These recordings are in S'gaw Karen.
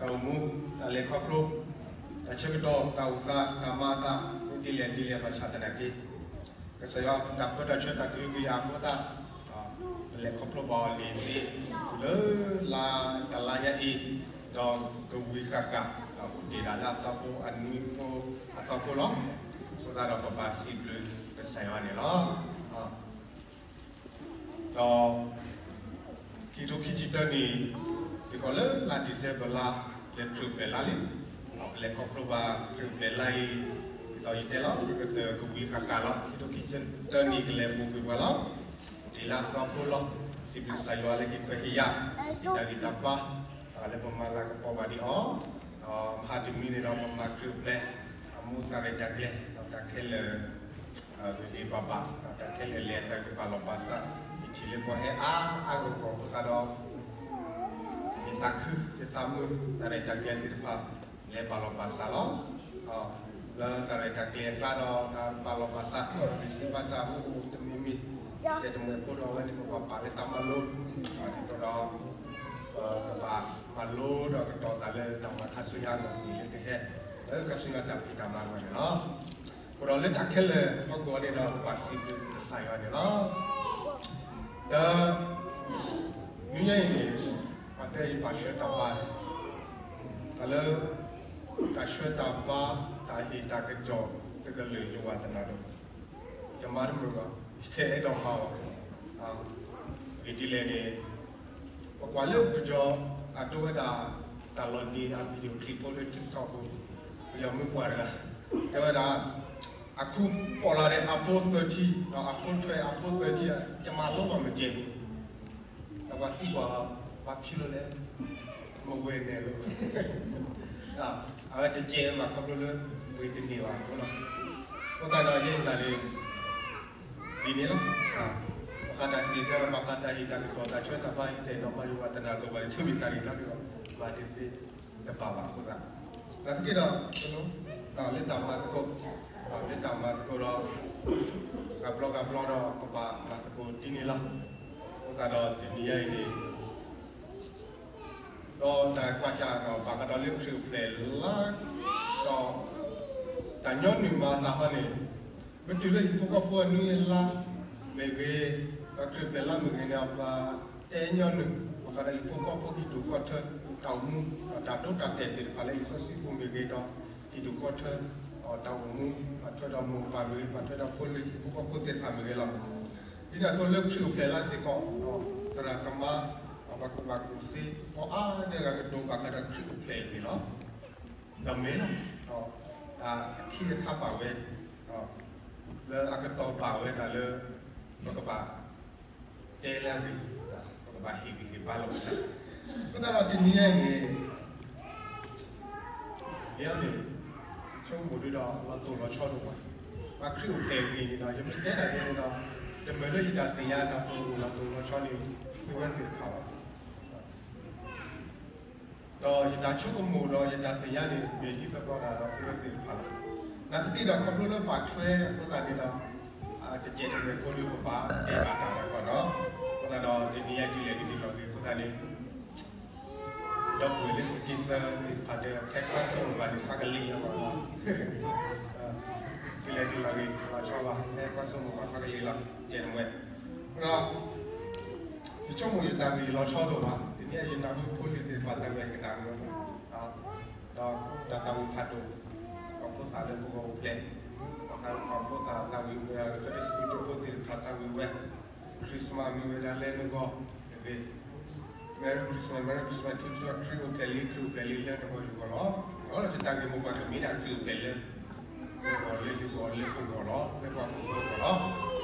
တၢ်အိၣ်မူ, တၢ်လဲၤခီဖျိ, တၢ်ဆၢကတီၢ်, တၢ်အိၣ်သး, တၢ်မၤအသး, ဒ်လဲၣ်ဒ်လဲၣ်ဘၣ်ဆၣ်သနာ်က့, ကစၢ်ယွၤတၢ်ပၢတၢ်ဆှၢတၢ်ကဟုကယာ်အဃိသတး, ပလဲၤခီဖျိဘၣ်အီၤန့ၣ်သ့, တုၤလၢလါတလါညါအံၤ, ဒီးကဝံၤဃၣ်ဃၣ်, အိၣ်တ့ၢ်ဒၣ်လၢအသီဖိအနွံဖိအသီဖိလီၤ. အဃိသတးဒီးပဘၣ်စံးဘျုးကစၢ်ယွၤန့ၣ်လီၤ. ဒီး ခံကထိခံဆံတၢနံၣ်, ပကိးလၢလါဒံၣ်စဲဘၢၣ်လါ, လၢခရံာ်အိၣ်ဖျဲၣ်လါလံ, ပလဲၤခီဖျိဘၣ်ခရံာ်အိၣ်ဖျဲၣ်လါအံၤ, ဒ်သိးယတဲလီၤ, ကတၢၢ်ကဝံၤဃၣ်ဃၣ်လီၤ. ခံကထိခံဆံတၢနံၣ်ကလဲၤပူၤကွံာ်ပှၤလီၤ. အိၣ်တ့ၢ်လၢအသီဖိလီၤ. စံးဘျုးကစၢ်ယွၤလၢဟ့ၣ်ခွဲးဟ့ၣ်ယာ်, ဟ့ၣ်တၢ်ဂံၢ်တၢ်ဘါ, လၢပမၤလၤကပီၤဘၣ်ဒံးအီၤ, ဒီးမဟါတမံၤန့ၣ်ဒီးပမၤခရံာ်အိၣ်ဖျဲၣ်, အမူတၢ်ရဲၣ်တၢ်ကျဲၤ, ဒီးတၢ်ခဲလၢာ် ဂ့ၤဂ့ၤဘၣ်ဘၣ်, တၢ်ခဲလၢာ်လဲၤအသးကပာ်လီၤပာ်စး, ယထံၣ်လၢပှၤဟဲအါအါဂီၢ်ဂီၢ်အဃိသတးဒီး, ယသးခု, ယသးမုာ်, တၢ်ရဲၣ်တၢ်ကျဲၤသ့ၣ်တဖၣ်, လဲၤပာ်လီၤပာ်စးလီၤ. လၢတၢ်ရဲၣ်တၢ်ကျဲၤအကျါဒီး တၢ်ပာ်လီၤပာ်စး, ပစံးဘၣ်စၢ်မူအိၣ်တမံၤမံၤ, ကဲတမံၤဖိဒီးအဝဲန့ၣ်ပဘၣ်ပာ်လၢတၢ်မၤလိ, ဒ်သိးဒီး ပကဘၣ်မၤလိဒီးကတီၤသးလၢတၢ်မၤခါဆူညါအဂီၢ်န့ၣ်လၢကဟဲ, လၢခါဆူညါတၢ်ဖံးတၢ်မၤအဂီၢ်န့ၣ်လီၤ. အဃိဒီးလၢတၢ်ခဲလၢာ်အဖီခိၣ်န့ၣ်ဒီး ပဘၣ်စံးဘျုးကစၢ်ယွၤန့ၣ်လီၤ. ဒီး နွံညါအံၤန့ၣ်, ပှၤတဲယဘၣ်ဆှၢတၢ်ဘါ, တၢ်လၢ တၢ်ဆှၢတၢ်ဘါ, တၢ်ဟ့ၣ်တၢ်ကစီၣ်တကလုာ် ယဝၤသနၢ်ဒီး, ယမၤတမုာ်ဘၣ်, ယတအဲၣ်ဒိးမၤဘၣ်. အဂ့ၢ်ဒ်လဲၣ်န့ၣ်, ပကွၢ်လၢပယီၤအဒိဝဲဒၣ် တၢ်လီၤနံၤအ video clip ဖိလၢ TikTok ပူၤ, ပယီၤမုၣ်ပှၢ်တဂၤ, တဲဝဲဒၣ်, အခုပေါ်လာတဲ့ iPhone thirteen, iPhone twelve, iPhone thirteen, ကျွန်မလုံးဝမကြိုက်ဘူး. ဒီးပှၤသံကွၢ်, ဘာဖြစ်လို့လဲ, မဝဲန့ၣ်လီၤ. အဝဲတကြဲးဘၣ်ခီဖျိလၢ ဝဲတန့ၢ်ဘၣ်အဃိလီၤ. အဃိသတးဒီးယဲယသးန့ၣ် ဒ်န့ၣ်လီၤ. ဘၣ်ဃးတၢ်စံၣ်တဲၤတဲလီၤ, ဘၣ်ဃးတၢ်ဟ့ၣ်တၢ်ကစီၣ်, တၢ်ဆှၢတၢ်ဘါ ယတအဲၣ်ဒိးမၤ ယဝၤသနၢ်တအိၣ်ဘၣ်န့ၣ် ဆိမိၣ်တၢ်ဂ့ၢ်လီၤ. မၤတသ့တဘၣ်ဘၣ်အဃိသတး, နာ်သက့ဒီး လၢတၢ်မၤသကိး, လၢတၢ်မၤသကိးဒီး ဂၤဘျီဂၤဘျီဒီး ပဘၣ်မၤသကိးဒ်န့ၣ်လီၤ. အဃိသတးဒီးတနံၤညါအံၤန့ၣ် ဒီးတၢ်ကွၢ်စၢ်ဒီး ဘၣ်ဃးဒီးလၢခရံာ်အိၣ်ဖျဲၣ်လါ, ဒီး တၢ်ညီနုၢ်မၤအသးဟီန့ၣ်, မ့ၢ်တုၤလၢဟံၣ်ဖိဃီဖိအနွံလါမ့ၢ်ဂ့ၤ, ဒီးခရံာ်အိၣ်ဖျဲၣ်လါမ့ၢ်ဂ့ၤန့ၣ် ပှၤတဲညီနုၢ် ဘၣ်ဃးဒီးဟံၣ်ဖိဃီဖိဟံၣ်ဒူၣ်ဃီထၢ, တၢ်အိၣ်မူ, ဒီးတၢ်ဒိတၢ်တဲာ်သ့ၣ်တဖၣ်လၢလံာ်စီဆှံပူၤမ့ၢ်ဂ့ၤဒီး ဟံၣ်ဒူၣ်ဃီထၢ, ဒီးတၢ်အိၣ်မူ, ဘၣ်ထွဲဒီးမိၢ်ပၢ်မ့ၢ်ဂ့ၤ, ဘၣ်ထွဲဒီးဖိလံၤဟံၣ်ဖိဃီဖိသ့ၣ်တဖၣ်မ့ၢ်ဂ့ၤလီၤ. ဒ်န့ၣ်အသိးလၢခရံာ်အိၣ်ဖျဲၣ်လါစ့ၢ်ကီး, သရၣ်သမါ, ပှၤကူၣ်ဘၣ်ကူၣ်သ့, ပှၤအါဒၣ်ဂၤကတိၤဘၣ်ဃးဒီးခရံာ်အိၣ်ဖျဲၣ်အဂ့ၢ်လီၤ. ဒီးမ့ၢ်လီၤ, တၢ်အခ့အခါဘၣ်ဝဲ, လၢအကတီၢ်ဘၣ်ဝဲဒၣ်လၢ ပကဘၣ် တဲလၢအဂ့ၢ်, ပကဘၣ်ဟ့ၣ်ဂံၢ်ဟ့ၣ်ဘါလိာ်ပသး, အဃိသတးဒီးတနံၤညါအံၤန့ၣ် ယဲန့ၣ် ဆိကမိၣ်ဒုဒီး လီၤတိၢ်လီၤဆီဒိၣ်မး, ပှၤခရံာ်အိၣ်ဖျဲၣ်အဂ့ၢ်န့ၣ်ဒီး ယမ့ၢ်တဲတၢ်ဒ်န့ၣ်ဒီး တမ့ၢ်လၢယတၢ်သ့ၣ်ညါတၢ်အိၣ်လီၤတိၢ်လီၤဆီန့ၣ် သုဝဲသ့ၣ်တဖၣ်ဘၣ်. ဒီးယတၢ်ဆိကမိၣ်ဒီးယတၢ်သ့ၣ်ညါန့ၣ် မ့ၢ်ဒ်သိးသိးဒၣ်ဒီးသုဝဲသ့ၣ်တဖၣ်လီၤ. နာ်သက့ဒီးခီဖျိလၢဘၣ်ထွဲအဃိသတးန့ၣ်ဒီး တကဲးတမှဲၤဖိဒီးပဘၣ်တဲဘၣ်တၢ်လၢကီၢ်ဒီး, အဃိသတးဒီးတနံၤညါဒ်လဲၣ်ဂ့ၤဒ်လဲၣ်ဂ့ၤအဃိသတးန့ၣ် ဒီပုၢ်ဝဲၢ်လၢသုးက့သၢသ့ၣ်တဖၣ်ဒီး ဖဲကွၢ်ဆိကမိၣ်ဘၣ်န့ၣ် ပှၤကလံၤလၢပှၤလီၤ. ဒ်လဲၣ်ဒ်လဲၣ်ဂ့ၤ လီၤဆီဘၣ် ဖဲကွၢ်ဆိကမိၣ်ဘၣ် ပှၤကလံၤလီၤ ကဲတမှဲၤ. ဒီး ယဆိကမိၣ်ယတၢ်ဂ့ၢ်လီၤဆီဒိၣ်မး, တနံၤအံၤယနၢ်ဟူဖိလံၤသ့ၣ်တဖၣ်သးဝံၤ ယကနၣ်မုာ်လီၤ. ဒီးတၢ်သးဝံၣ်ဖးဒိၣ်, ပှၤဖိသၣ်လၢပဂီၢ်အိၣ်ဖျဲၣ်, ပှၤဖိသၣ်သးဝံၣ်ဝဲ, Sunday school ဖိသ့ၣ်တဖၣ်သးဝံၣ်ဝဲ, Christmas မ့ၢ်ဝဲဒၣ်လၢနဂီၢ်, Merry Christmas, Merry Christmas ထူထူ ခရံာ်အိၣ်ဖျဲၣ်လံ ခရံာ်အိၣ်ဖျဲၣ်လံလၢနဂီၢ်ယဂီၢ်လီၤ. အဃိဒီးယတၢ်ဂ့ၢ်မိၢ်ပှၢ်ကမ့ၢ်ဒၣ်ခရံာ်အိၣ်ဖျဲၣ်လၢ နဂီၢ်လၢယဂီၢ်လၢပဂီၢ်လီၤ, လၢပှၤဟီၣ်ခိၣ်ဖိအ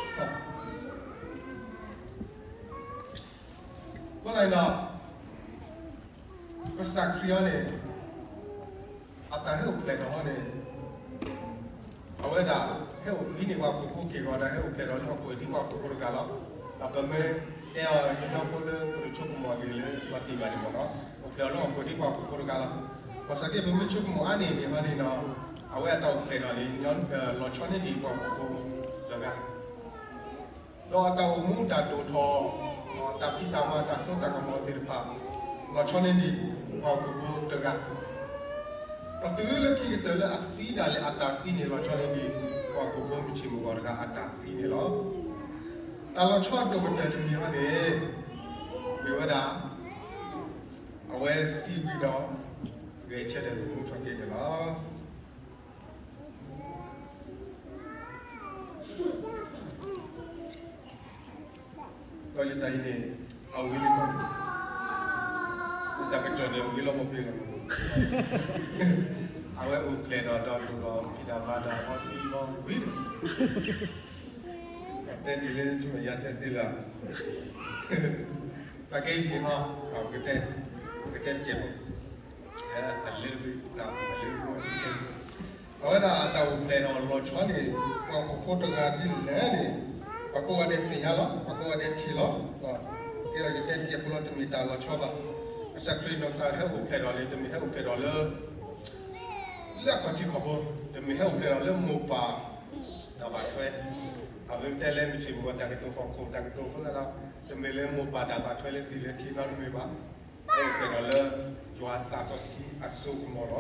ဂီၢ်လီၤ. အဃိသတးန့ၣ်ဒီး ကစၢ်ခရံာ်အံၤန့ၣ် အတၢ်ဟဲအိၣ်ဖျဲၣ်ထီၣ်န့ၣ် အဝဲဒၣ် ဟဲအိၣ်ဖျဲၣ်န့ၢ်ပှၤဟီၣ်ခိၣ်ဖိက့ၢ်ဂီၤဒီး ဟဲအိၣ်ဖျဲၣ်ထီၣ်လၢဟီၣ်ခိၣ်ဒ်ပှၤဟီၣ်ခိၣ်ဖိတဂၤလီၤ. ဒီးပမ့ၢ်တဲအီၤညီညီဖိလၢပတဆိကမိၣ်အဂ့ၢ်လၢပှၤတ့ၢ်ဘၣ်န့ၣ်မ့ၢ်နီၤ, အိၣ်ဖျဲၣ်ထီၣ်လၢဟီၣ်ခိၣ်ဒ်ပှၤဟီၣ်ခိၣ်ဖိတဂၤလီၤ. ဘၣ်ဆၣ်က့ ပမ့ၢ်ဆိကမိၣ်အါန့ၢ်န့ၣ်ဟီန့ၣ်ဒီး အဝဲအတၢ်အိၣ်ဖျဲၣ်ထီၣ်န့ၣ် လီၤဆီန့ၢ်ဒံးပှၤဟီၣ်ခိၣ်ဖိတဂၤ ဒီးအတၢ်အိၣ်မူတၢ်ဒိၣ်ထီၣ်, တၢ်ဖံးတၢ်မၤတၢ်စိတၢ်ကမီၤသ့ၣ်တဖၣ် လီၤဆီန့ၢ်ဒံး ပှၤဟီၣ်ခိၣ်ဖိတဂၤ, ပတုၤလၢခံကတၢၢ်လၢအသံဒၣ်လဲာ်အတၢ်သံန့ၣ် လီၤဆီန့ၣ်ဒ် ပှၤဟီၣ်ခိၣ်ဖိမုၢ်ဆ့ၣ်မုၢ်ဂီၤတဂၤအတၢ်သံန့ၣ်လီၤ. တၢ်လီၤဆီအဒိၣ်ကတၢၢ်တမံၤအံၤန့ၣ် မ့ၢ်ဝဲဒၣ် အဝဲသံဝံၤဒီး ဂဲၤဆၢထၢၣ်သမူထီၣ်က့ၤန့ၣ်လီၤ. ဒီးယတၢ်အံၤန့ၣ် အဝံၤလံမး, တၢ်ကစီၣ်န့ၣ် အဝံၤလီၤမ့ၢ်ဖဲလီၤမး, အဝဲအိၣ်ဖျဲၣ်ထီၣ်ဒီးဒိၣ်ဒီးဖံးတၢ်မၤတၢ်အီသံလီၤဝံၤဒီး အတဲဒ်လဲၣ်တမ့ၢ်ယတဲသ့လၢ တၢ်ကဲအံၤဟီ ပကတဲတကဲးဖိ အလၢ အလၢ အဝဲဒၣ်တၢ်အိၣ်ဖျဲၣ်ထီၣ်လီၤဆီန့ၣ် ပှၤဟီၣ်ခိၣ်ဖိတဂၤဒ်လဲၣ်န့ၣ် ပှၤကိးဂၤဒဲးသ့ၣ်ညါလီၤ, ပှၤကိးဂၤဒဲးထံၣ်လီၤ. ကဲဒီးယတဲတကဲးဖိလီၤ တမ့ၢ်တၢ်လီၤဆီဘၣ်. ကစၢ်ခရံာ်နီၢ်ကစၢ်ဟဲအိၣ်ဖျဲၣ်ထီၣ်န့ၣ် တမ့ၢ်ဟဲအိၣ်ဖျဲၣ်ထီၣ်လၢ လၢအခီၣ်ထံးခီၣ်ဘိ, တမ့ၢ်ဟဲအိၣ်ဖျဲၣ်ထီၣ်လၢမိၢ်ပၢ်တၢ်ဘၣ်ထွဲ, အဝဲတဲလၢမုၢ်ဆ့ၣ်မုၢ်ဂီၤတၢ်ကတိၤဟီၣ်ခိၣ်တၢ်ကတိၤအဃိသတးဒီး တမ့ၢ်လၢမိၢ်ပၢ်တၢ်ဘၣ်ထွဲလၢသ့ၣ်လၢထံနီတမံၤဘၣ်. ဟဲအိၣ်ဖျဲၣ်ထီၣ်လၢ ယွၤသးစီဆှံအစိကမီၤလီၤ.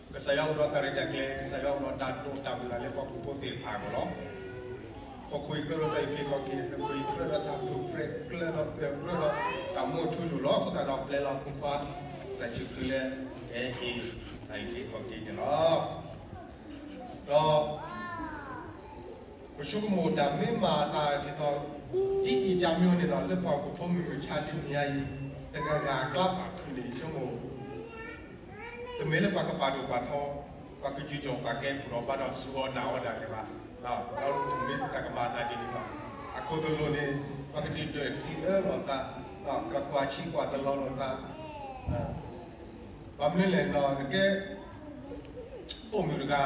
ကစၢ်ယွၤအိၣ်ဒီးတၢ်ရဲၣ်တၢ်ကျဲၤ, ကစၢ်ယွၤအိၣ်ဒီးတၢ်ဒိးတၢ်မုၢ်လၢ်လၢပှၤဟီၣ်ခိၣ်ဖိသ့ၣ်တဖၣ်အဂီၢ်လီၤ. ဟီၣ်ခိၣ်အံၤကြၢးဒီးတၢ်အုၣ်က့ၤခီၣ်က့ၤ, ဟီၣ်ခိၣ်အံၤကြၢးဒီးတၢ်ထူၣ်ဖျဲး, ကြၢးဒီး ကြၢးဒီးတၢ်မူအထူအယိာ်လီၤ. အဃိသတးဒီးပျဲလီၤအဖိခွါ ကစၢ်ယ့ၣ်ၡူးခရံာ်လၢ ကဟဲဟ့ၣ်တၢ်အုၣ်က့ၤခီၣ်က့ၤန့ၣ်လီၤ. ဒီး ပဆိကမိၣ်တၢ်မ့ၢ်မၤအသးဒ်သိး ဒ်အံၤကမံၤန့ၣ်ဒီး လၢပှၤဟီၣ်ခိၣ်ဖိမုၢ်မဆါတနံၤအံၤ တဂၤဂၤအကျါပာ်ဖုၣ်န့ၣ် ဆိကမိၣ် တမ့ၢ်လၢပှၤကပာ်ဒိၣ်ပာ်ထီ, ပှၤကယူးယီၣ်ပာ်ကဲပူၤဒီးဘၣ်ဒီးစူးအီၣ်နာ်အီၣ်ဒၣ်လဲာ်ဘၣ်, ဒီးတမ့ၢ်တၢ်ကမၤအသးဒ်န့ၣ်ဘၣ်. အခိၣ်သလုးန့ၣ် ပှၤကဒုၣ်ဒွဲၣ်စံးအၢလိာ်သး, ကကွၢ်ဆံးကွၢ်တလီၤလိာ်သး, ဘၣ်မနုၤလဲၣ်န့ၣ်ဒီး နကဲ အိၣ်မုာ်တဂၤ,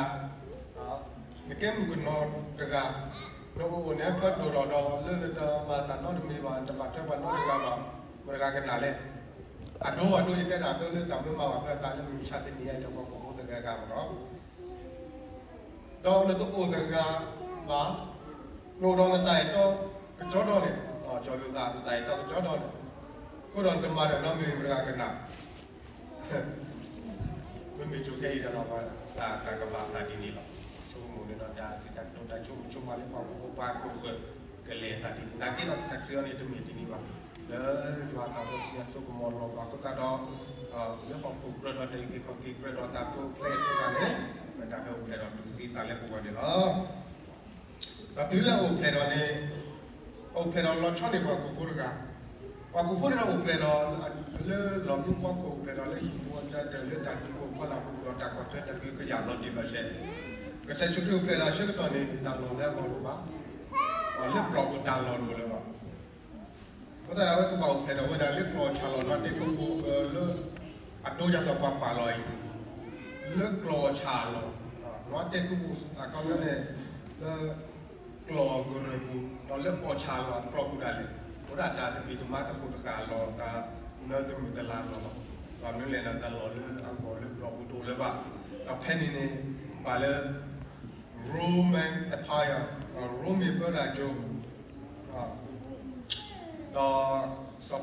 နကဲမုၣ်ကနီၤတဂၤ, နအိၣ်န့ၣ်ဖဲဒိၣ်ထီၣ်ဒီး လၢနတမၤတၢ်နီတမံၤဘၣ်, နတဘၣ်ထွဲပှၤနီတဂၤဘၣ်, မတၤတဂၤကနၣ်လဲၣ်. အဒိအဒိယတဲတၢ်ဒိလၢတၢ်မ့ၢ်မၤဘၣ်ဖဲအသးလၢမုၢ်မဆါတနံၤအံၤဒီး ပှၤဟီၣ်ခိၣ်ဖိတဂၤဂၤမ့ၢ်နီၤ ဒီးနတအိၣ်တဂၤဘၣ်, နအိၣ်ဒီးနတၢ်အဲၣ်တီကစီဒီန့ၣ်, ကၠီယိၤသး နတၢ်အဲၣ်တီကစီဒီန့ၣ်, အဃိဒီးနတမၤတၢ်နီတမံၤ မတၤတဂၤကနၣ်. မ့မ့ၢ်ကၠိခဲအံၤဒီး တၢ်ကမၤအသးဒ်န့ၣ်လီၤ. ဆိကမိၣ်န့ၣ်ဒီး တၢ်စံးတၢ်ကတိၤတၢ်ဆိကမိၣ်ဆိကမးလၢပှၤဟီၣ်ခိၣ်ဖိပှၤကိးဂၤ ကလဲၤအသးဒ်န့ၣ်, နာ်က့ဒီးကစၢ်ခရံာ်အံၤန့ၣ် တမ့ၢ်ဒ်န့ၣ်ဘၣ်. လၢယွၤအသးစီဆှံအစိကမီၤလီၤဘၣ်အဃိသတးဒီး လၢဟီၣ်ခိၣ်ကြၢးဒီးတၢ်အုၣ်က့ၤခီၣ်က့ၤကြၢးဒီးတၢ်တိာ်ဖျဲးအဃိသတးန့ၣ် မ့ၢ်တၢ်ဟဲအိၣ်ဖျဲၣ်ဒီးဒုးသ့သးလၢပဂီၢ်န့ၣ်လီၤ. ဒီးတုၤလၢအအိၣ်ဖျဲၣ်ထီၣ်န့ၣ်, အိၣ်ဖျဲၣ်ထီၣ်လီၤဆီန့ၢ်ပှၤဟီၣ်ခိၣ်ဖိတဂၤ, ပှၤဟီၣ်ခိၣ်ဖိန့ၣ်ဒီးအိၣ်ဖျဲၣ်ထီၣ် လၢလီၤမူပှၤဟီၣ်ခိၣ် အိၣ်ဖျဲၣ်ထီၣ်လၢဟံၣ်ဖိအတၢ်ဒၢး လၢတၢ်ဒုးခိၣ်ဖီလာ်ပူၤဒီးတၢ်ကွၢ်ထွဲတၢ်ကဟုကယာ်လီၤတံၢ်လီၤဆဲး, ကစၢ်ယ့ၣ်ၡူးခရံာ်အိၣ်ဖျဲၣ်ထီၣ်အဆၢကတီၢ်န့ၣ် တၢ်လီၢ်လၢအဂီၢ်တအိၣ်ဘၣ်, လၢပျီပူၤတၢ်လီၢ်တအိၣ်လၢၤဘၣ်. အဃိသတးဒီးအဝဲကဘၣ်အိၣ်ဖျဲၣ်ထီၣ်ဝဲဒၣ်လၢပျီဆၣ်လီၤ နီၢ်တဲခိၣ်ဖိလၢ အဒိဒ်သိးပှၤပာ်လီၤအံၤန့ၣ်, လၢပျီဆၣ်လီၤ, နီၢ်တဲခိၣ်ဖိအခီပညီန့ၣ် လၢ ပျီကရၢၢ်ပူၤ ဒီးလၢပျီဆၣ်လီၤအကျီပူၤဒၣ်လဲာ်, အိၣ်ဒၣ်တၢ်တမံၤတမါတဃိးတဃာ်လီၤ တၢ်နၢတမုာ်တလၤလီၤလီၤ. ဘၣ်မနုၤလဲၣ်န့ၣ် တၢ်လီၢ်လၢအဂီၢ်လၢပျီပူၤတအိၣ်လၢၤဘၣ်. ဒီးဖဲန့ၣ်န့ၣ် ဘၣ်လၢ Roman Empire, ရိမ့ၤပၢတၢ်ကၠိ ဒီးစီၤပၤဟ့ၤရိာ်က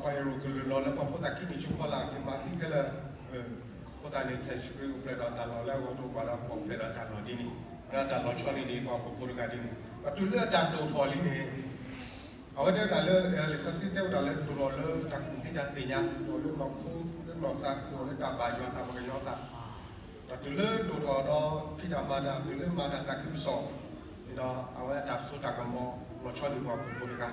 လုၢ်လီၤလၢပှၤဖိသၣ်ခံနံၣ်ဆူဖီလာ် ကမၤသံခဲလၢာ်, အဃိသတးန့ၣ် ကစၢ်ယ့ၣ်ၡူးခရံာ်အိၣ်ဖျဲၣ်ဒီးတၢ်လီၢ်လၢအဂီၢ်တအိၣ်ဘၣ်ဒီး ပှၤအိၣ်ဖျဲၣ်ဒီးတၢ်လီၢ်ဒ်န့ၣ်, ဒီးတၢ်လီၢ်ဆီန့ၢ်ဒံးပှၤဟီၣ်ခိၣ်ဖိတဂၤဒ်န့ၣ်, ဒီးတုၤလၢအတၢ်ဒိၣ်ထီၣ်လံန့ၣ် အဝဲတဲတၢ်လၢ လံာ်စီဆှံတဲဝဲဒၣ်လၢဒိၣ်ထီၣ်လၢတၢ်ကူၣ်သ့တၢ်သ့ၣ်ညါ, ဒိၣ်လၢနီၢ်ခိလၢနီၢ်သး ဒိၣ်လၢတၢ်ဘၣ်ယွၤသးပှၤကညီသး, ဒီးတုၤလၢဒိၣ်ထီၣ်ဒီးဖံးတၢ်မၤတၢ် တုၤလၢမၤတၢ်သးခုကစီၣ်န့ၣ်ဒီး အဝဲအတၢ်စိတၢ်ကမီၤလီၤဆီန့ၢ်ပှၤဟီၣ်ခိၣ်ဖိတဂၤ,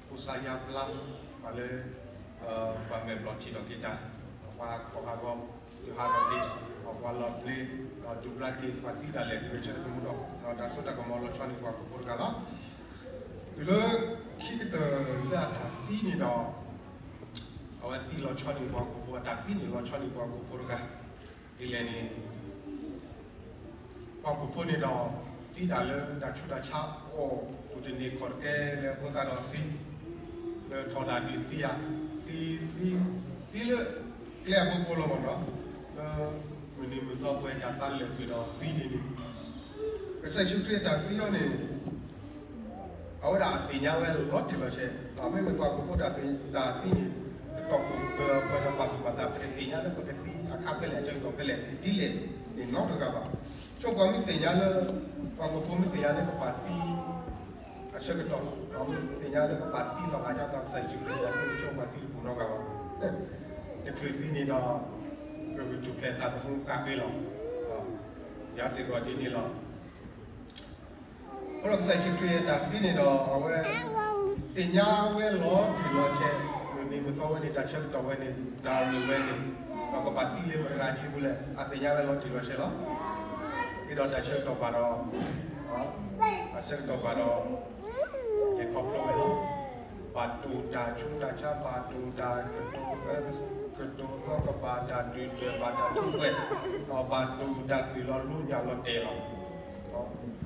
ဖိစါယါဘျါ ပှၤလၢ ပှၤမဲာ်ဘျီၣ်ထံၣ်ထီၣ်က့ၤတၢ်, ပှၤခီၣ်ဟးဂီၤ တုၤဟးထီၣ်က့ၤ, ပှၤလီၤဘျ့ ဒီးဒုးဘျါက့ၤ ပှၤသံဒၣ်လဲာ် ဒုးဂဲၤဆၢထၢၣ်သမူထီၣ်, ဒီးတၢ်စိတၢ်ကမီၤလီၤဆီန့ၢ်ပှၤဟီၣ်ခိၣ်ဖိတဂၤလီၤ. တုၤလၢခံကတၢၢ်လၢအတၢ်သံန့ၣ်ဒီး အဝဲသံလီၤဆီန့ၢ်ပှၤဟီၣ်ခိၣ်ဖိ, အတၢ်သံန့ၣ်လီၤဆီန့ၢ်ပှၤဟီၣ်ခိၣ်ဖိတဂၤ, ဒ်လဲၣ်န့ၣ် ပှၤဟီၣ်ခိၣ်ဖိန့ၣ်ဒီး သံတၢ်လၢတၢ်ဆူးတၢ်ဆါအီၣ် ပူၤတန့ၢ်ခီၣ်တကဲလၢအဃိသတးဒီးသံ, လၢထီၣ်တၢ်ဒုးသံဧါ, သံ, သံ, သံလၢကျဲအဘိဖိလီၤမ့ၢ်နီၤ, လၢမုၢ်နံၤမုၢ်သီပှဲၤတၢ်သးလၢာ်ကွံာ်ဒီးသံဒ်န့ၣ်, ကစၢ်ယ့ၣ်ၡူးခရံာ်အတၢ်သံအံၤန့ၣ် အဝဲဒၣ်အသ့ၣ်ညါဝဲလီၤတံၢ်လီၤဆဲး, မ့မ့ၢ်ပှၤဟီၣ်ခိၣ်ဖိတၢ်သံန့ၣ် တီၢ်ပူၤပပှဲၤဒီးပာ်သူၣ်ပာ်သး ပတသ့ၣ်ညါလၢပကသံအခါဖဲလဲၣ် အဆၢကတီၢ်ဖဲလဲၣ်ဒ်လဲၣ်န့ၣ်နီတဂၤဘၣ်. ဆိပှၤမ့ၢ်သ့ၣ်ညါလၢ ပှၤဟီၣ်ခိၣ်ဖိမ့ၢ်သ့ၣ်ညါလၢပပာ်သံ အဆၢကတီၢ် ပှၤမ့ၢ်သ့ၣ်ညါလၢပပာ်သံလီၤဂာ်ဒ်သိးကစၢ်ယ့ၣ်ၡူးခရံာ် ဆိပှၤသံတပူၤနီတဂၤဘၣ်. တချုးသံန့ၣ်ဒီး ကဂုာ်ကျဲးစၢးသးသမူဃၣ်ဃ့လီၤ. ယၤစ့ၢ်ကီးဒ်န့ၣ်လီၤ. အဃိဒီးကစၢ်ယ့ၣ်ၡူးခရံာ်အတၢ်သံန့ၣ်ဒီး အဝဲ သ့ၣ်ညါဝဲလီၤတံၢ်လီၤဆဲး, မုၢ်နံၤမုၢ်သီဝဲန့ၣ် တၢ်ဆၢကတီၢ်ဝဲန့ၣ် တၢ်ရ့ၣ်ဝဲန့ၣ် ဒီးကပာ်သံလၢမတၤတဂၤအစုပူၤလဲၣ် အသ့ၣ်ညါဝဲလီၤတံၢ်လီၤဆဲးလီၤ. က့ၤဒီးတၢ်ဆၢကတီၢ်ဘၣ်ဒီး တၢ်ဆၢကတီၢ်ဘၣ်ဒီး လဲၤခီဖျိဝဲလီၤ. ဘၣ်တိၢ်တၢ်ဆူးတၢ်ဆါ ဘၣ်တိၢ်တၢ်ကတိၤ ကတိၤသီကဘၣ် တၢ်ဒုၣ်ဒွဲၣ်ဘၣ် တၢ်ထူးပှဲၤ ဒီးဘၣ်တိၢ်တၢ်သုးလီၤလိညၣ်လီၤတဲာ်လီၤ.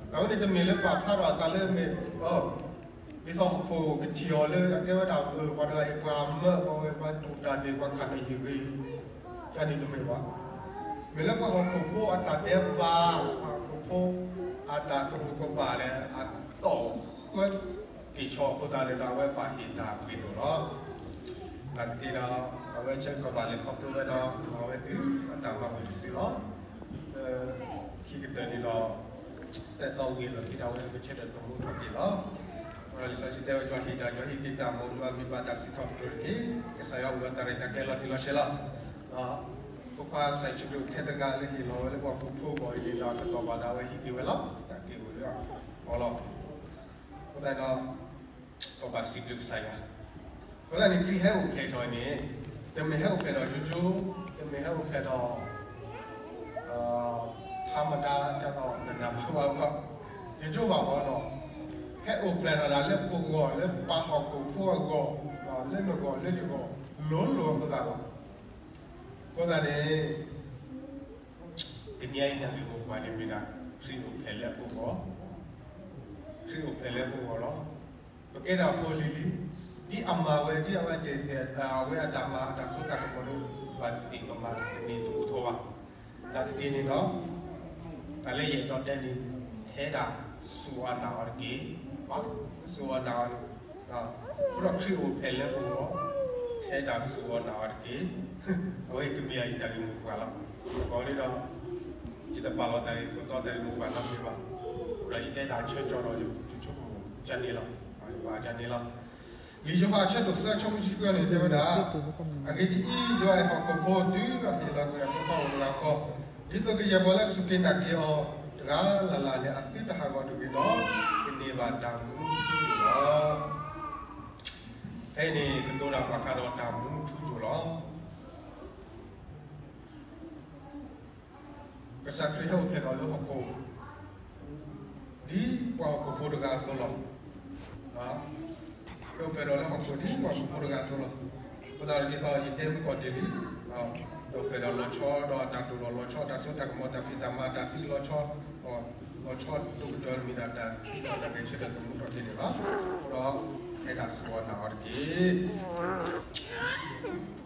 တၢ်ဝဲန့ၣ်တမ့ၢ်လၢပာ်ဖျါထီၣ်အသးလၢမ့ၢ် ဒ်သိးဟီၣ်ခိၣ်ကထံၣ်အီၤလၢအကဲဝဲဒၣ် ပှၤတဂၤအံၤ ပှၤမၢပှၤဝဲ ပှၤတိၢ်တၢ်န့ၣ် ပှၤခးတၢ်ယံာ်ဂ့ၤ တၢ်န့ၣ်တမ့ၢ်ဘၣ်. မ့ၢ်လၢပှၤဟီၣ်ခိၣ်ဖိအတၢ်ဒဲးဘး ပှၤဟီၣ်ခိၣ်ဖိအတၢ်သရူးကဘၣ်လၢ အတီၢ်ဃၢက့ၤဆီအဃိသတးန့ၣ်ဒီး အဝဲဘၣ်ဟ့ၣ်တၢ်ပှ့ၤဒိၣ်လီၤ. နာ်သက့ဒီး အဝဲဆၢကတီၢ်ဘၣ်လဲၤခီဖျိဝဲဒီး အဝဲတုၤအတၢ်မၤဝံၤတစုလီၤ. ခံကတၢၢ်န့ၣ်ဒီး သၢသီဝံၤအလီၢ်ခံဒီး အဝဲကဆၢထၢၣ်သမူထီၣ်က့ၤလီၤ. အဃိဒီးလံာ်စီဆှံတဲဝဲ ယွၤဟ့ၣ်တၢ် ယွၤဟ့ၣ်က့ၤတၢ်မ့ၢ် ယွၤမ့ၢ်ဘၣ်တၢ်စံးထီၣ်ပတြၢၤတက့ၢ်. ကစၢ်ယွၤအိၣ်ဒီးတၢ်ရဲၣ်တၢ်ကျဲၤလီၤတံၢ်လီၤဆဲးလီၤ. ဖိခွါကစၢ်ယ့ၣ်ၡူးခရံာ်အိၣ်ထဲတဂၤလၢဟ့ၣ်လီၤဝဲလၢပှၤဟီၣ်ခိၣ်ဖိအဂီၢ်အံၤန့ၣ်ဒီး အကတီၢ်ဘၣ်ဒီးအဝဲဟံးက့ၤဝဲလီၤ. တၢ်က့ၤအိၣ်လၢအီၤလီၤ. အဃိသတးဒီး ပဘၣ်စံးဘျုးကစၢ်ယွၤ. အဃိသတးန့ၣ် ခရံာ်ဟဲအိၣ်ဖျဲၣ်ထီၣ်န့ၣ် တမ့ၢ်ဟဲအိၣ်ဖျဲၣ်ဒီးကၠိကၠိ, တမ့ၢ်ဟဲအိၣ်ဖျဲၣ်ဒီး ထါမဒါ ဒ်သိးနနၢ်ပၢၢ်ဘၣ်ဘၣ်, ကၠိကၠိဘၣ်ဘၣ်ဒီး ဟဲအိၣ်ဖျဲၣ်ထီၣ်ဒၣ်လၢပဂီၢ် လၢပှၤဟီၣ်ခိၣ်ဖိအဂီၢ်, လၢနဂီၢ်လၢယဂီၢ် လိၤလိၤအဃိသတးလီၤ. အဃိသတးန့ၣ် တနံၤအံၤတၢ်ဂ့ၢ်မိၢ်ပှၢ်န့ၣ်မ့ၢ်ဒၣ် ခရံာ်အိၣ်ဖျဲၣ်လၢပဂီၢ်, ခရံာ်အိၣ်ဖျဲၣ်လၢပဂီၢ်လီၤ. ပကဲဒၣ်ဖိလံၤလံၤ, ဒ်အမၤဝဲ ဒ်အဝဲတဲာ်တဲာ် အဝဲအတၢ်မၤအတၢ်စိတၢ်ကမီၤဒီး ပဘၣ်သ့ၣ်ပမၤတန့ၢ်တအိၣ်ထီၣ်ဘၣ်. နာ်သက့န့ၣ်ဒီး တၢ်လၢယအဲၣ်ဒိးတဲန့ၣ် ထဲဒၣ်စူၢ်အီၤနာ်အီၤတက့ၢ်. စူၢ်အီၤနာ်အီၤန့ၣ် အဃိဒီးခရံာ်အိၣ်ဖျဲၣ်လၢပဂီၢ်, ထဲဒၣ်စူၢ်အီၤနာ်အီၤတက့ၢ်. အဝဲအံၤကမ့ၢ်အတၢ်ဂ့ၢ်မိၢ်ပှၢ်လီၤ. အဃိန့ၣ်ဒီး ယတပာ်လီၤတၢ်ဂ့ၢ်ခိၣ်တီတၢ်ဂ့ၢ်မိၢ်ပှၢ်နီတမံၤဘၣ်. ဒီးယတဲတၢ်ဆၢကတီၢ်ဒီး ယဆိကမိၣ်ကန့ၣ်လီၤ. ယပာ်ကန့ၣ်လီၤ. လံာ်ယိၤဟၣ်အဆၢဒိၣ်သၢ အဆၢဖိတဆံခွံန့ၣ် တဲဝဲဒၣ်, အဂ့ၢ်ဒ်အံၤ, ယွၤအဲၣ်ဟီၣ်ခိၣ်ဖိတုၤအဟ့ၣ်လီၤကွံာ်အဖိခွါအိၣ်တဂၤဃီ, ဒ်သိးကယဲၢ်ပှၤလၢအစူၢ်က့ၤနာ်က့ၤအီၤတဂၤလၢ်လၢ်န့ၣ် အသုတဟးဂီၤတဂ့ၤဒီး ကန့ၢ်ဘၣ်တၢ်မူထူယိာ်လီၤ. ဖဲအံၤန့ၣ် ကတိၤတၢ်ဘၣ်ဃးဒီးတၢ်မူထူယိာ်လီၤ. ကစၢ်ခရံာ်ဟဲအိၣ်ဖျဲၣ်ထီၣ်လၢဟီၣ်ခိၣ် ဒ်ပှၤဟီၣ်ခိၣ်ဖိတဂၤအသိးလီၤ. ဟဲအိၣ်ဖျဲၣ်ထီၣ်လၢဟီၣ်ခိၣ်ဒ်ပှၤဟီၣ်ခိၣ်ဖိတဂၤအသိးလီၤ. အဃိသတးဒ်သိးယတဲမုၢ်ကီၢ်တ့ၢ်လံ, ဟဲအိၣ်ဖျဲၣ်ထီၣ်လီၤဆီဒီးအတၢ်တိၢ်ဒီးလီၤဆီ တၢ်စိတၢ်ကမီၤ တၢ်ဖံးတၢ်မၤ တၢ်သံလီၤဆီ, လီၤဆီဒိၣ်ကတၢၢ်မ့ၢ်ဒၣ်တၢ်သံဒီးတၢ်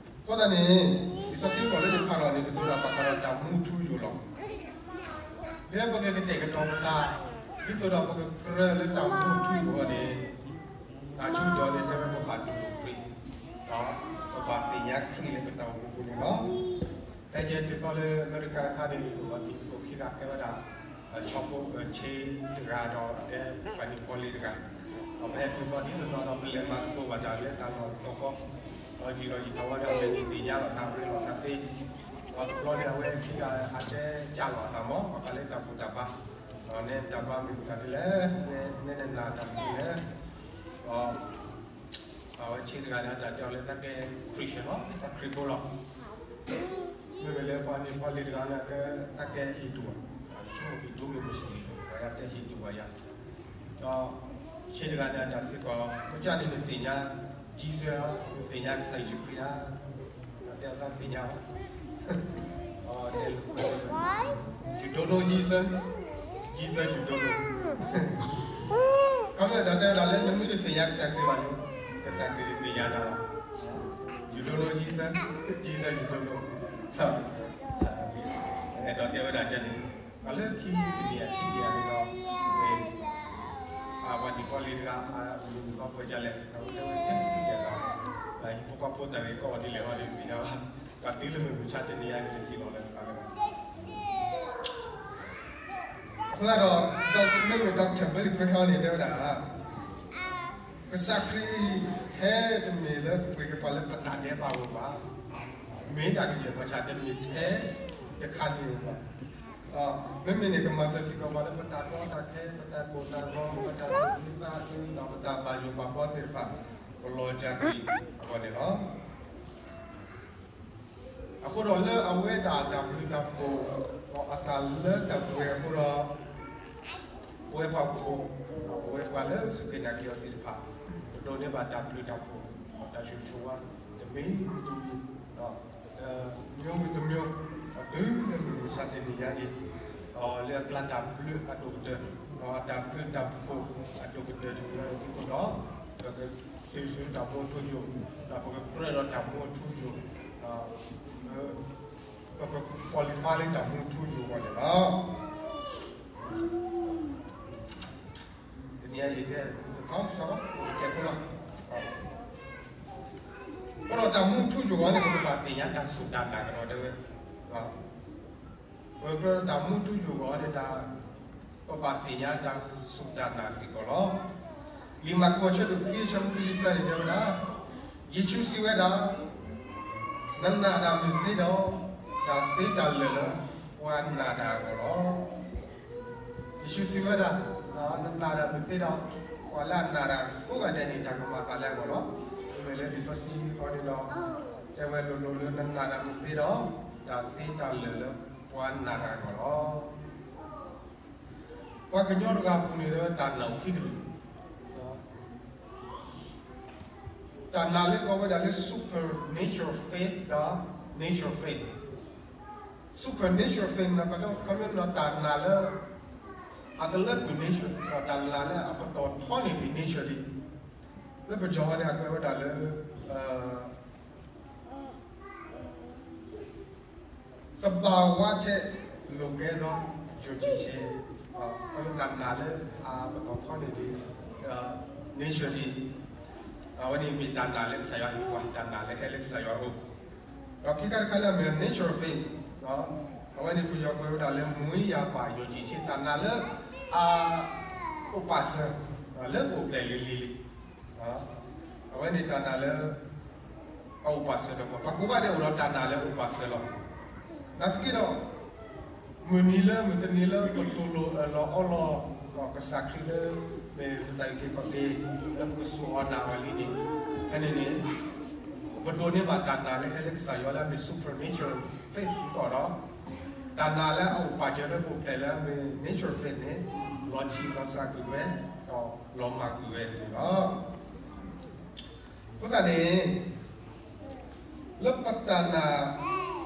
ဂဲၤဆၢထၢၣ်သမူထီၣ်က့ၤန့ၣ်လီၤ. အဃိဒီး ဟဲဒၣ်စူၢ်အီၤနာ်အီၤတက့ၢ်. အဃိသတးန့ၣ် လံာ်စီဆှံကီၢ်လၢယဖးထီၣ်န့ၣ် ကတိၤတၢ်ဘၣ်ဃးဒီးတၢ်မူထူယိာ်လီၤ. လၢပကကတဲာ်ကတီၤပသး ဒ်သိးဒီးပကကြၢးလၢတၢ်မူထူယိာ်အဂီၢ်န့ၣ် တၢ်ဆူၣ်ဒီးန့ၣ် တဲဝဲပဘၣ်တူၢ်လိာ်ခရံာ် ဒီးပဘၣ်သ့ၣ်ညါခရံာ်လၢပတၢ်အိၣ်မူအပူၤန့ၣ်လီၤ. ဖဲကဲတုၤသီလၢအမဲရကၤအခါန့ၣ် ပှၤတံၤသကိးခံဂၤကဲဝဲဒၣ် ဆီဖိဆ့တဂၤဒီးအကဲပှၤနံၣ်ဖီလ့တဂၤ, ဒီးပဟဲတုၤသီဒ်သိးသိးဒီး ပလဲၤမၤသကိးဘၣ်တၢ်လၢတၢ်လီၢ်သီဃီ, ဒီးယံာ်ဒီးယံာ်ထီၣ်ဝဲဒီး အဝဲသ့ၣ်ညါလိာ်သး ရ့လိာ်သးသ့, ဒီးတဘျီန့ၣ် အဝဲခံဂၤအတဲကၢ်လိာ်အသးမး ပှၤလၢတၢ်ဘူၣ်တၢ်ဘါ, ဒီးနဲတၢ်ဘါမ့ၢ်မတၤဒ်လဲၣ်, နဲနနာ်တၢ်မနုၤလဲၣ်, ဒီး အဝဲဆ့တဂၤန့ၣ် အတၢ်တဲအီၤလၢသးကဲ Christian လီၤ, တၢ်ခရံာ်ဖိလီၤ. မ့မ့ၢ်လၢပှၤနံၣ်ဖီလ့တဂၤန့ၣ် သးကဲ Hindu ဘၣ်, ဆိကမိၣ် Hindu မ့ၢ် Muslim လီၤ, ပှၤယါတဲ Hindu ဘၣ်ယါ. ဒီးဆ့တဂၤန့ၣ် အတၢ်သံကွၢ်လီၤ, မ့ၢ်ကၢ်န့ၣ် နသ့ၣ်ညါ Jesus ဧါ, နသ့ၣ်ညါကစၢ်ယ့ၣ်ၡူးခရံာ်ဧါ, အတၢ်တဲအီၤ တၢ်သ့ၣ်ညါဘၣ် You don't know Jesus? Jesus you don't know. ခီဖျိတၢ်တဲဝဲဒၣ်လၢ နမ့ၢ်တသ့ၣ်ညါကစၢ်ခရံာ်ဘၣ်န့ၣ် ကစၢ်ခရံာ်တသ့ၣ်ညါနၤဘၣ်. You don't know Jesus? Jesus you don't know. အဲၣ်ဒိးတဲဝဲဒၣ်ကန့ၣ် တၢ်လၢခံတနံၤအခံက့ၤအန့ၣ်ဒီး ပှၤနံၣ်ဖီလ့တဂၤ အမုၢ်နံၤမုၢ်သီပှဲၤဒ်လဲၣ် အဝဲတဲဝဲ ကဲသံဒဲးလီၤ. ဟံၣ်ဖိဃီဖိတၢ်ဂ့ၢ်ကီဝဲဒ်လဲၣ်ဟီဒ်သ့ၣ်ညါဘၣ်, ပှၤတုၤလၢမုၢ်မဆါတနံၤအံၤ ပကထံၣ်လီၤလၢပသးလၢ အဃိသတးဒီး မ့မ့ၢ် Doctor Billy Graham န့ၣ် တဲဝဲဒၣ် ကစၢ်ခရံာ်ဟဲတမ့ၢ်လၢကပှ့ၤကပှၤလၢပတၢ်ဒဲးဘးအဂီၢ်ဘၣ်, မ့ၢ်တၢ်ကယဲၢ်ပှၤဆၣ်တမ့ၢ်ထဲ တခါန့ၣ်ဘၣ်. မ့မ့ၢ်န့ၣ် ကမၤစၢၤစ့ၢ်ကီးပှၤလၢပတၢ်ကီတၢ်ခဲ, ပတၢ်ကိၢ်တၢ်ဂီၤ, ပတၢ်သူၣ်ခုသးခု, ဒီးပတၢ်ဘၣ်ယိၣ်ဘၣ်ဘီသ့ၣ်တဖၣ် ကလီၤကၢ်က့ၤအဂီၢ်န့ၣ်လီၤ. အဃိဒီးလၢအဝဲဒၣ်အတၢ်ဘျုးတၢ်ဖှိၣ် ဒီးအတၢ်လၢတၢ်ပှဲၤအဃိဒီး ပဝဲပှၤကအိၣ်, ပဝဲပှၤလၢစူၢ်က့ၤနာ်က့ၤအီၤသ့ၣ်တဖၣ် ပဒိးန့ၢ်ဘၣ်တၢ်ဘျုးတၢ်ဖှိၣ် ဒီးတၢ်ဆိၣ်ဂ့ၤဆိၣ်ဝါ တမံၤမံၤတမံၤ, တမျိုးမံၤတမျိုး, ဒီးတုၤလၢမုၢ်မဆါတနံၤညါအံၤ, ဒီးလၢအကျါတၢ်ဘျုးအဒိၣ်ကတၢၢ်, ဒီးအတၢ်ဘျုးတၢ်ဖှိၣ်အဒိၣ်ကတၢၢ်တမံၤညါအံၤ ဒ်သိးဒီး ပကဟ့ၣ်ဆူတၢ်မူထူယိာ်, ဒီးပကကြၢးဒီးတၢ်မူထူယိာ်, ဒီး ပက qualify လၢတၢ်မူထူယိာ်အဂီၢ်န့ၣ်လီၤ. တနံၤအံၤ ယတဲတထီၣ်ဆီလီၤ ကဲဖိလီၤ. အဃိဒီးတၢ်မူထူယိာ်အဂီၢ်န့ၣ် ပကဘၣ်သ့ၣ်ညါတၢ်စူၢ်တၢ်နာ်ကဒီးတဲဝဲ, ပကြၢးဒီးတၢ်မူထူယိာ်အဂီၢ်န့ၣ် ပဘၣ်သ့ၣ်ညါတၢ်စူၢ်တၢ်နာ်စ့ၢ်ကီးလီၤ. လံာ်မၢ်ကူးအဆၢဒိၣ်ခွံအဆၢဖိခံဆံသၢန့ၣ် တဲဝဲဒၣ်, ယ့ၣ်ၡူးစံးဝဲဒၣ်, နနာ်တၢ်မုၢ်သ့ဒီး, တၢ်သ့တၢ်လၢာ်လၢပှၤနာ်တၢ်အဂီၢ်လီၤ. ယ့ၣ်ၡူးစံးဝဲဒၣ်, နနာ်တၢ်မုၢ်သ့ဒီး, ပှၤလၢအနာ်တၢ်ကိးဂၤဒဲးန့ၣ် တၢ်ကမၤအသးလၢအဂီၢ်လီၤ. မ့မ့ၢ်လၢလံာ်စီဆှံအဂီၢ်န့ၣ်ဒီး တဲဝဲလိၤလိၤလၢနနာ်တၢ်မုၢ်သ့ဒီး, တၢ်သ့တၢ်လၢာ်လၢပှၤနာ်တၢ်အဂီၢ်လီၤ. ပှၤကညီတဂၤအပူၤန့ၣ် တၢ်နာ်အိၣ်ခံကလုာ်, တၢ်နာ်လၢကိးဝဲဒၣ်လၢ supernatural faith ဒီး natural faith. Supernatural faith န့ၣ် ခီဖျိလၢတၢ်နာ်လၢ အတလၢကွံာ် nature ဒီးတၢ်နာ်လၢအပတီၢ်ထီန့ၢ်ဒံး nature ဒံး, လၢပယီၤဝဲန့ၣ် အကွဲးဝဲဒၣ်လၢ သဘာဝထက် လိုကဲသော ယုံကြည်ခြင်း, ခီဖျိတၢ်နာ်လၢအပတီၢ်ထီန့ၢ်ဒံး nature ဒံး, အဝဲန့ၣ်မ့ၢ်တၢ်နာ်လၢကစၢ်ယွၤဟ့ၣ်ပှၤ တၢ်နာ်လၢဟဲလၢကစၢ်ယွၤအအိၣ်, ဒီးခံခါတခါလၢအမ့ၢ် natural faith, အဝဲန့ၣ်ပယီၤကွဲးဝဲဒၣ်လၢ မူယါပာ်ယုံကြည်ခြင်း တၢ်နာ်လၢ အအိၣ်ပာ်စၢၤ လၢပအိၣ်ဖျဲၣ်လံၤလံၤလံၤ အဝဲန့ၣ်တၢ်နာ်လၢ အအိၣ်ပာ်စၢၤဒီးပှၤ ပှၤကိးဂၤဒဲးအိၣ်ဒီးတၢ်နာ်လၢအအိၣ်ပာ်စၢၤလီၤ. နာ်သက့ဒီး မုၢ်နံၤလၢမုၢ်တနံၤလၢပတူၢ်လိာ်အၢၣ်လီၤအီလီၤ ဒီးကစၢ်ခရံာ်လၢ မ့ၢ်ပတၢ်အုၣ်က့ၤခီၣ်က့ၤ လၢပကစူၢ်အီၤနာ်အီၤလံန့ၣ် ဖဲန့ၣ်န့ၣ် ပဒိးန့ၢ်ဘၣ်တၢ်နာ်လၢဟဲလၢကစၢ်ယွၤလၢအမ့ၢ် supernatural faith ကီးဒီး တၢ်နာ်လၢအအိၣ်ပာ်စၢၤလၢပအိၣ်ဖျဲၣ်လၢအမ့ၢ် natural faith န့ၣ် လီၤဆံးလီၤစှၤကွံာ်ဝဲ ဒီးလီၤမၢ်ကွံာ်ဝဲန့ၣ်လီၤ. အဃိသတးန့ၣ် လၢပတၢ်နာ်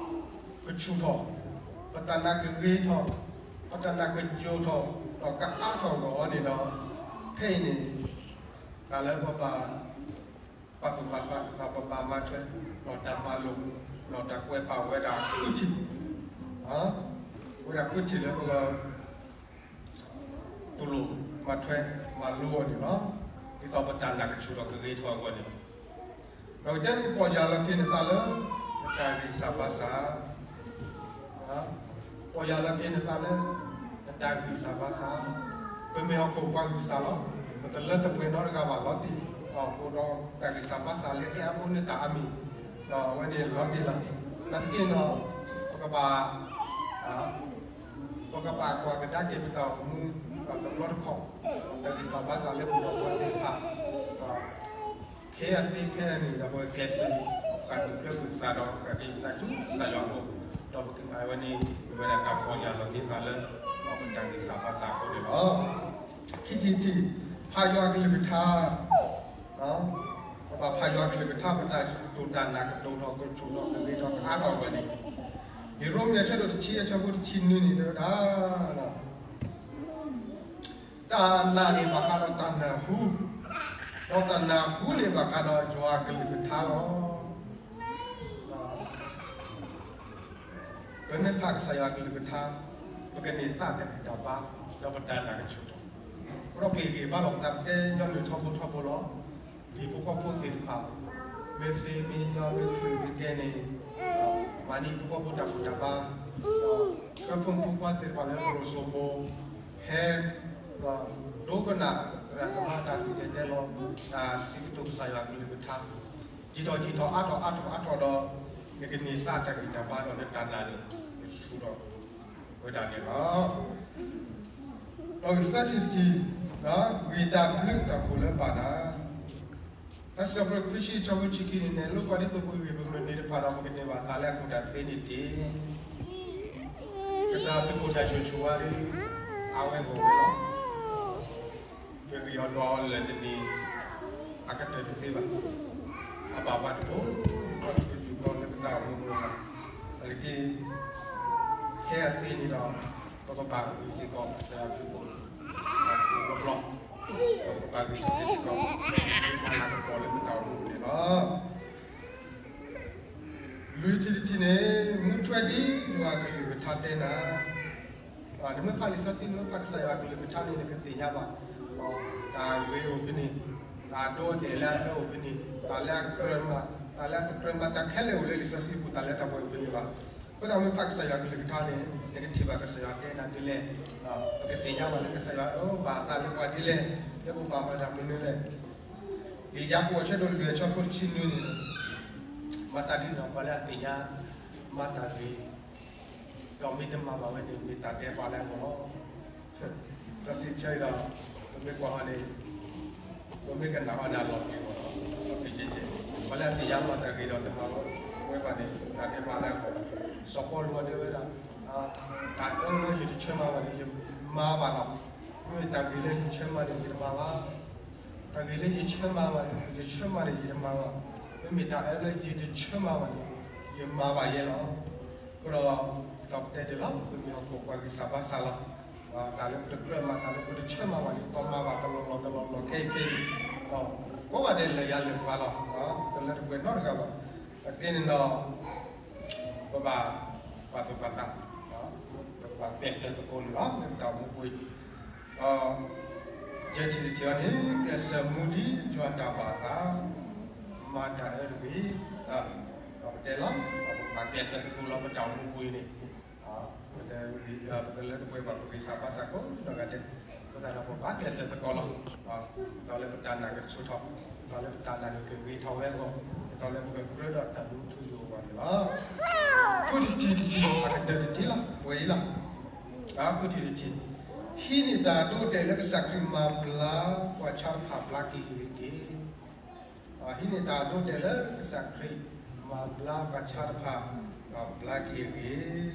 ကဆူၣ်ထီၣ်, ပတၢ်နာ်ကဂ့ၤထီၣ်, ပတၢ်နာ်ကယိာ်ထီၣ်, ဒီးကအါထီၣ်အဂီၢ်န့ၣ်ဒီး ဖဲအံၤန့ၣ် တၢ်လၢပဘၣ် ပာ်သူၣ်ပာ်သး ဒီးပဘၣ်မၤထွဲ ဒီးတၢ်မၤလိာ် ဒီးတၢ်ကွဲးပာ်ဝဲဒၣ်ဃုထံၣ်, ဝဲဒၣ်ဃုထံၣ်လၢပက တူၢ်လိာ်မၤထွဲမၤလိအီၤန့ၣ်လီၤ. ဒ်သိးပတၢ်နာ်ကဆူၣ်ထီၣ်ကဂ့ၤထီၣ်အဂီၢ်န့ၣ် ဒီးကတဲန့ၣ် ပီၢ်ယၢ်လီၤက့ၤနသးလၢ နတၢ်ဂံၢ်စၢ်ဘါစၢ်, ပီၢ်ယၢ်လီၤက့ၤနသးလၢ နတၢ်ဂံၢ်စၢ်ဘါစၢ်, ပမ့ၢ်ဟီၣ်ခိၣ်ပှၤဂံၢ်စၢ်လီၤ. ပတလၢတပှဲၤနီတဂၤဘၣ်လီၤတံၢ်, အဃိဒီးတၢ်ဂံၢ်စၢ်ဘါစၢ်လၢကျဲအါဘိလၢတၢ်အါမံၤ, ဒီးအဝဲန့ၣ်လီၤတံၢ်လီၤ. နာ်သက့ဒီး ပကဘၣ် ပကဘၣ်ကွၢ်ကဒါက့ၤပတၢ်အိၣ်မူ တဘျီတခီၣ်, တၢ်ဂံၢ်စၢ်ဘါစၢ်လၢပဒီပုၢ်ဝဲၢ်သ့ၣ်တဖၣ် ဖဲအသ့ဖဲအန့ၣ်ဒီး ပကကျဲးစၢး ပဃၣ်ဒုးကျဲးစၢးသးဒီး ဃၣ်က့ၤပသးဆူကစၢ်ယွၤအအိၣ်, ဒီးပကမၤဝဲန့ၣ် မ့ၢ်ဝဲဒၣ်တၢ်ပီၢ်ယၢ်လီၤက့ၤသးလၢ ပတၢ်ဂံၢ်စၢ်ဘါစၢ်အဃိန့ၣ်လီၤ. ခံထံၣ်တထံၣ်, ဖးယွၤအကလုၢ်ကထါ ပဘၣ်ဖးယွၤအကလုၢ်ကထါ ပတၢ်သူၣ်တၢ်နာ်ကဒိၣ်ထီၣ်ကဆူၣ်ထီၣ်ကဂ့ၤထီၣ်ကအါထီၣ်ဝဲန့ၣ်, လံာ်ရိမ့ၤအဆၢဒိၣ်တဆံအဆၢဖိတဆံနွံန့ၣ် တဲဝဲဒၣ် တၢ်နာ်န့ၣ်ဘၣ်ဃးဒီးတၢ်နၢ်ဟူ, ဒီးတၢ်နၢ်ဟူန့ၣ်ဘၣ်ဃးဒီးယွၤအကလုၢ်ကထါလီၤ. ပမ့ၢ်ဖးကစၢ်ယွၤအကလုၢ်ကထါ, ပကန့ၢ်သးတၢ်ဂံၢ်တၢ်ဘါ, ဒီးပတၢ်နာ်ကဆူၣ်ထီၣ်, ဒီးပဂံၢ်ဘါလီၤပသး ပတဲညီနုၢ်ထီဘိထီဘိလီၤ. ဟံၣ်ဖိဃီဖိသ့ၣ်တဖၣ်, မ့ၢ်သ့မ့ၢ်ညီမ့ၢ်ချုးမ့ၢ်ကဲန့ၣ်, မၤန့ၢ်ပှၤဖှီၣ်ဖိတၢ်ဘူၣ်တၢ်ဘါ, ဒီးဃၢဖှိၣ်ဖိခွါသ့ၣ်တဖၣ်လၢကရိၣ်စိမိၤ, ဟဲ, ဒီးဒိကနၣ်သရၣ်သမါတၢ်စံၣ်တဲၤတဲလီၤ, တၢ်စံးကတိၤကစၢ်ယွၤကလုၢ်ကထါ, ယံာ်ထီၣ်ယံာ်ထီၣ်အါထီၣ်အါထီၣ်အါထီၣ်ဒီး, နကန့ၢ်သါတၢ်ဂံၢ်တၢ်ဘါဒီးနတၢ်နာ်န့ၣ်, နကဆူၣ်ထီၣ်ဝဲဒၣ်န့ၣ်လီၤ. ဒီးဂ့ၢ်သၢထံၣ်တထံၣ်, ဂ့ၢ်တၢ်ဘျုးတၢ်ဖှိၣ်လၢဘၣ်နၤ, တၢ်စံးထီၣ်ပတြၢၤခွံဆံတဆၢဖိဆံခံန့ၣ် နဲၣ်လိပှၤဒ်သိးပဂံၢ်ပမုၢ်နံၤတဖၣ်ဒီး ပကန့ၢ်ဘၣ်သးလၢအမူၤတၢ်သ့န့ၣ်တက့ၢ်. ကစၢ်ယွၤအဘျုးအဖှိၣ်တၢ်ဆိၣ်ဂ့ၤဆိၣ်ဝါဒီး အါဝဲဂီၢ်ဝဲလီၤ. ပဂံၢ်အီၤဒွးအီၤလၢာ်တနံၤ အကတၢၢ်တသ့ဘၣ်. အဘၣ်ပှၤတဘိ ဒီးတယူၢ်ဒီးလၢပတၢ်အိၣ်မူပူၤဘၣ်. အလီၢ်ခံ ခဲအံၤန့ၣ်ဒီး ပကဘၣ်ဂံၢ်စ့ၢ်ကီး ကစၢ်ယွၤအဘျုးအဖှိၣ် တဘျီဘျီ, ပကဘၣ်ဂံၢ်ထီၣ်က့ၤစ့ၢ်ကီး မၤလၤကပီၤလၢပတၢ်အိၣ်မူပူၤန့ၣ်လီၤ. လွံၢ်ထံၣ်တထံၣ်န့ၣ် မူထွဲဒ်ယွၤကလုၢ်ကထါတဲနၤ, နမ့ၢ်ဖးလံာ်စီဆှံ နမ့ၢ်ဖးကစၢ်ယွၤကလုၢ်ကထါန့ၣ် နကသ့ၣ်ညါဘၣ် တၢ်ဂ့ၤအိၣ်ဖဲန့ၣ်, တၢ်ဒိအတဲာ်လၢအအၢအိၣ်ဖဲန့ၣ်, တၢ်လၢအကြၢးမၤ, တၢ်လၢအတကြၢးမၤ, တၢ်ခဲလၢာ်အိၣ်လၢလံာ်စီဆှံပူၤ, တၢ်လၢတၢ်ပှဲၤအိၣ်ဖဲန့ၣ်လီၤ. အဃိဒီးမ့ၢ်ဖးကစၢ်ယွၤကလုၢ်ကထါန့ၣ် နကထံၣ်ဘၣ်ကစၢ်ယွၤတဲနၤဒ်လဲၣ်, ပကသ့ၣ်ညါဘၣ်လၢကစၢ်ယွၤအၢဘၣ်အသးလၢပှၤဒ်လဲၣ်, လၢပဘၣ်မၤတၢ်မနုၤလဲၣ်. လံာ်ယၤကိာ်အဆၢဒိၣ်လွံၢ်အဆၢဖိတဆံနွံန့ၣ်, မၤသးဒ်န့ၣ်ဒီး ပှၤလၢအသ့ၣ်ညါမၤတၢ်ဂ့ၤ, ဒီးမ့ၢ်တမၤဘၣ်ဝဲန့ၣ် မ့ၢ်တၢ်ဒဲးဘးလၢအဂီၢ်လီၤ. စီဆှံဆၢအံၤဒီး ပမ့ၢ်ကွၢ်အီၤန့ၣ် ပမ့ၢ်ကနၣ်အီၤန့ၣ် အလီၤပျံၤမးလီၤ. ပှၤလၢအသ့ၣ်ညါမၤတၢ်ဂ့ၤဒီးတမၤဝဲဘၣ်န့ၣ် တၢ်ဒဲးဘးလၢအဂီၢ်လီၤ. စီၤပီလူးတဲဝဲဒၣ်, တၢ်အၢလၢယတဆၢမၤဘၣ်န့ၣ် ယမၤဘၣ်လီၤ. မ့မ့ၢ်တၢ်ဂ့ၤလၢယဆၢမၤန့ၣ် ယတမၤဘၣ်. တၢ်ဂ့ၤလၢယဆၢမၤဘၣ်န့ၣ် ယဆၢမၤန့ၣ် ယတမၤဘၣ်. မ့မ့ၢ်တၢ်အၢလၢယတဆၢမၤဘၣ်န့ၣ် ယမၤဘၣ်ယဲလီၤ. အဃိဒီး ဒ်သိးပတဲတ့ၢ်လီၤ ပမ့ၢ်ဟီၣ်ခိၣ်ပှၤဂံၢ်စၢ်ဘါစၢ်လီၤ. တၢ်လၢပတကြၢးမၤ တၢ်လၢပတဆၢမၤဘၣ်န့ၣ် ပမၤဘၣ်တလီၢ်လီၢ်တလီၢ်လီၢ်ခဲအံၤခဲအံၤ, ကိးဂၤဒဲးလၢာ်ယၤလၢာ်ပှၤလီၤ. တလၢတပှဲၤနီတဂၤဘၣ်. အဃိန့ၣ်ဒီး ပဘၣ်ပာ်သူၣ်ပာ်သး, ပဘၣ်ကျဲးစၢးသကိးန့ၣ်လီၤ လၢပတၢ်အိၣ်မူပူၤအံၤ. ယဲၢ်ထံၣ်တထံၣ်အံၤန့ၣ် ကျဲးစၢးမူဒ်ယွၤတၢ်ဘၣ်အသး, မၤတၢ်အၢတဂ့ၤ. ပတဲလီၤ ပဘၣ်ကျဲးစၢးသကိးလီၤ ပတၢ်အိၣ်မူပူၤအံၤန့ၣ်, ပတလၢတပှဲၤဘၣ် ပဂံၢ်စၢ်ဘါစၢ်ကိးနီၢ်ဂၤဒဲး, အဃိသတးဒီးပဘၣ်ကျဲးစၢးသကိးလီၤ. ဒ်သိးလၢပတၢ်နာ်ကဆူၣ်ထီၣ်, ဒ်သိးလၢပတၢ်နာ်န့ၣ်ကဂ့ၤထီၣ်ဝဲအဂီၢ်, ဒ်သိးလၢပကကြၢးဒီးတၢ်မူထူယိာ်အဂီၢ်န့ၣ်လီၤ. ဃုထံၣ်တထံၣ် အကတၢၢ်တထံၣ်လီၤ ပှဲၤအံၤလီၤ. ဃုထံၣ်တထံၣ်, ဟံးန့ၢ်တၢ်အဒိအတဲာ်လၢကစၢ်ခရံာ်မၤဘျါပှၤဆါတဖၣ်ဘျါက့ၤအဂ့ၢ်တက့ၢ်. ဟံးန့ၢ်တၢ်အဒိအတဲာ်လၢကစၢ်ခရံာ်မၤဘျါပှၤဆါတဖၣ် ဘျါက့ၤအဂ့ၢ်,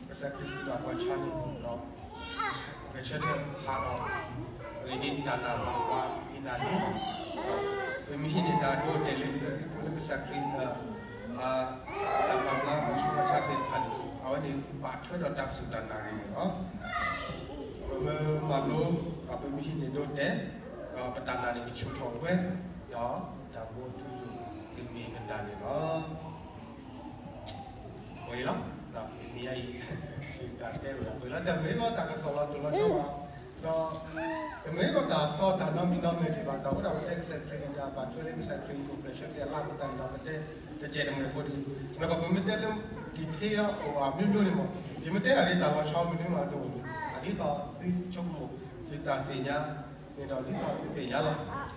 ကစၢ်ခရံာ်စံးဘၣ်ပှၤဆါန့ၣ်ဒီး ဂဲၤဆၢထၢၣ်ဟးဒီး အဂ့ၢ်ဒ်အံၤ တၢ်နာ်ဘၣ်ပှၤအံၤနၤလံ. ပမ့ၢ်ဟံးန့ၢ်တၢ်အဒိအတဲာ်လၢလံာ်စီဆှံပူၤလၢကစၢ်ခရံာ် တၢ်မၤဘျါပှၤဆါတဖၣ်သ့ၣ်တဖၣ်န့ၣ် အဝဲန့ၣ်ဘၣ်ထွဲဒီးတၢ်စူၢ်တၢ်နာ်ဂ့ၤန့ၣ်လီၤ. ပမ့ၢ်မၤလိ ဒီးပမ့ၢ်ဟံးန့ၢ်ဒိအတဲာ် ဒီးပတၢ်နာ်န့ၣ်ကဆူၣ်ထီၣ်ဝဲ, ဒီးတၢ်မူထူယိာ်ကမ့ၢ်ပတၢ်န့ၣ်လီၤ. ပှဲၤလီၤ, တနံၤအံၤ တၢ်တဲဝဲဒၣ်ပှဲၤလီၤ, တမ့ၢ်ဘၣ်တၢ်ကစီၣ်လီၤတူာ်လီၤဆီဘၣ်, ဒီး တမ့ၢ်ဘၣ်တၢ်သီတၢ်နီတမံၤနီတမံၤဒံးဘၣ်, တၢ်အိၣ်ဒၣ်ပတဲကစၢ်ခရံာ်အတၢ်ဘၣ်ထွဲလၢကစၢ်ခရံာ်အံၤ အိၣ်ဖျဲၣ်ဆၢက့ၤအလၢ်အဃိသတးန့ၣ်ဒီး ပတဲတကဲးတမှဲၤဖိဒ်အံၤ, ဒီးပမ့ၢ်တဲလၢ detail အိၣ်အမျိုးမျိုးန့ၣ်မး, ယမ့ၢ်တဲတၢ်ဒ်တၢ်လီၤဆီမနုၤမးတအိၣ်န့ၣ်, ဒ်သိးသုဆိကမိၣ် သုတၢ်သ့ၣ်ညါန့ၣ်ဒီး ဒ်သိးသုသ့ၣ်ညါလီၤ.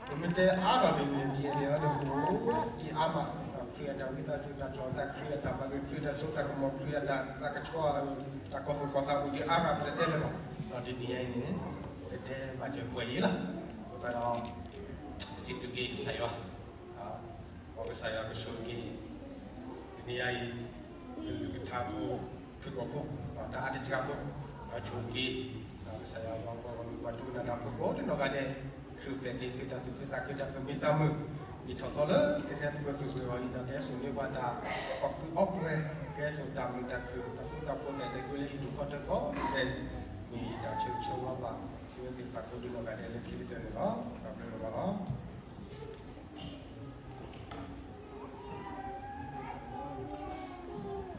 ပမ့ၢ်တဲအါထီၣ်ဒ်န့ၣ် ဒ်အံၤန့ၣ် အဒိၣ်ဒ်အါမး, ခရံာ်အတၢ်ဝံသးစူၤ တၢ်တြီတၢ် ခရံာ်အတၢ်မၤဂ့ၤ ခရံာ်အတၢ်စိတၢ်ကမီၤ ခရံာ်အတၢ်သးကဆှီ တၢ်ကီၢ်သူၣ်ကီၢ်သးအိၣ်ဒ်အါမး ပတတဲလၢၤဘၣ်, ဒီးတနံၤအံၤန့ၣ် ပကတဲဘၣ်စၢၤပှဲၤအံၤလီၤ. အဃိသတးဒီး စံးဘျုးက့ၤကစၢ်ယွၤ မ်ကစၢ်ယွၤကဆိၣ်ဂ့ၤက့ၤ တနံၤအံၤ ကလုၢ်ကထါဖိ ဖုၣ်ကိာ်ဖိ တၢ်အါတက့ၢ်ဖိ ဆိၣ်ဂ့ၤက့ၤ ကစၢ်ယွၤအပှၤဂီၢ်မုၢ်ပှၤဒိကနၣ်တၢ်ဖိကိးဒ်နီၢ်ဂၤဒဲး ခရံာ်အိၣ်ဖျဲၣ်က့ၤသုတၢ်သူၣ်ခုသးခု တၢ်သူၣ်မံသးမုာ် ဒ်ထီၣ်သီလၢကဟဲပူၤကွံာ်သုးဂ့ၤအီၤအံၤဒီး ကဟဲစိာ်န့ၢ်ပှၤတၢ်အီၣ်ကုၢ်အီပှဲၤ ကဟဲစိာ်တၢ်မုာ်တၢ်ခုၣ် တၢ်ဃူတၢ်ဖိး တၢ်အဲၣ်တၢ်ကွံလၢဟံၣ်ဒူၣ်ဃီတၢ်ကိးဂၤဒဲးန့ၣ် မ့ၢ်ယတၢ်ဆၢဂ့ၤဆၢဝါဘၣ် သုဝဲသ့ၣ်တဖၣ်ကိးဒ်နီၢ်ဂၤဒဲးလၢခံကတၢၢ်န့ၣ်လီၤ. တၢ်ဘျုးဒိၣ်မးလီၤ.